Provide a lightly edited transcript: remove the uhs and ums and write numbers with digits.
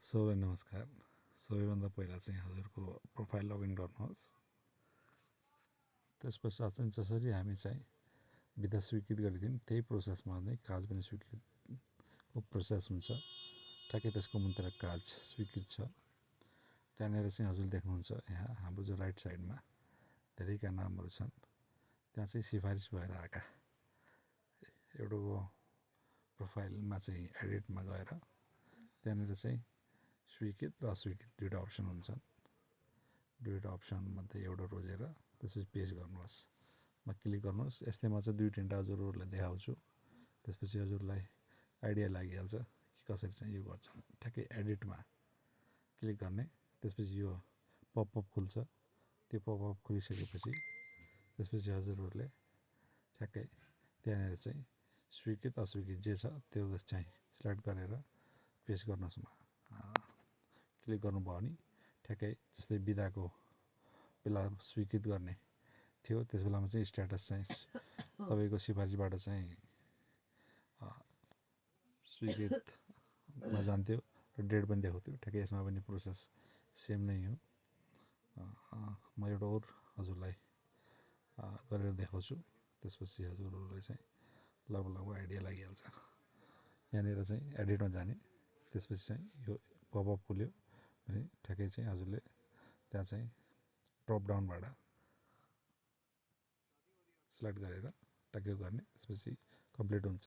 सबैलाई नमस्कार। सबैभन्दा पहिला चाहिँ हजुरको प्रोफाइल लगइन गर्नुहोस्। त्यसपश्चात चाहिँ जसरी हामी चाहिँ बिदा स्वीकृत गरिदिउँ त्यही प्रोसेसमा नै काज पनि स्वीकृतको प्रोसेस हुन्छ। ठ्याक्कै त्यसको मुन्तिर काज स्वीकृत छ। त्यहाँनिर चाहिँ हजुरले देख्नुहुन्छ यहाँ हाम्रो जो राइट साइडमा धेरैका नामहरू छन्। त्यहाँ चाहिँ सिफारिस भएर आएका एउटाको प्रोफाइलमा चाहिँ एडिटमा गएर त्यहाँनिर चाहिँ स्वीकृत र अस्वीकृत दुईवटा अप्सन हुन्छन्। दुईवटा अप्सनमध्ये एउटा रोजेर त्यसपछि पेज गर्नुहोस्। मा क्लिक गर्नुहोस्। यस्तैमा चाहिँ दुई तिनवटा हजुरहरूलाई देखाउँछु। त्यसपछि हजुरलाई आइडिया लागिहाल्छ कि कसरी चाहिँ यो गर्छन्। ठ्याक्कै एडिटमा क्लिक गर्ने। त्यसपछि यो पपअप खुल्छ। त्यो पपअप खुलिसकेपछि त्यसपछि हजुरहरूले ठ्याक्कै त्यहाँनिर चाहिँ स्वीकृत अस्वीकृत जे छ त्यो चाहिँ सिलेक्ट गरेर पेस्ट गर्नुहोस्। क्लिक गर्नुभयो भने ठ्याक्कै जस्तै बिदाको बेला स्वीकृत गर्ने थियो त्यस बेलामा चाहिँ स्ट्याटस चाहिँ तपाईँको सिफारिसबाट चाहिँ स्वीकृतमा जान्थ्यो र डेट पनि देखाउँथ्यो। ठ्याक्कै यसमा पनि प्रोसेस सेम नै हो। म एउटा और हजुरलाई गरेर देखाउँछु। त्यसपछि हजुरहरूलाई चाहिँ लगभग आइडिया लागिहाल्छ। यहाँनिर चाहिँ एडिटमा जाने। त्यसपछि चाहिँ यो पपअप खुल्यो भने ठ्याक्कै चाहिँ हजुरले त्यहाँ चाहिँ ड्रप डाउनबाट सिलेक्ट गरेर ट्याक्कै गर्ने। त्यसपछि कम्प्लिट हुन्छ।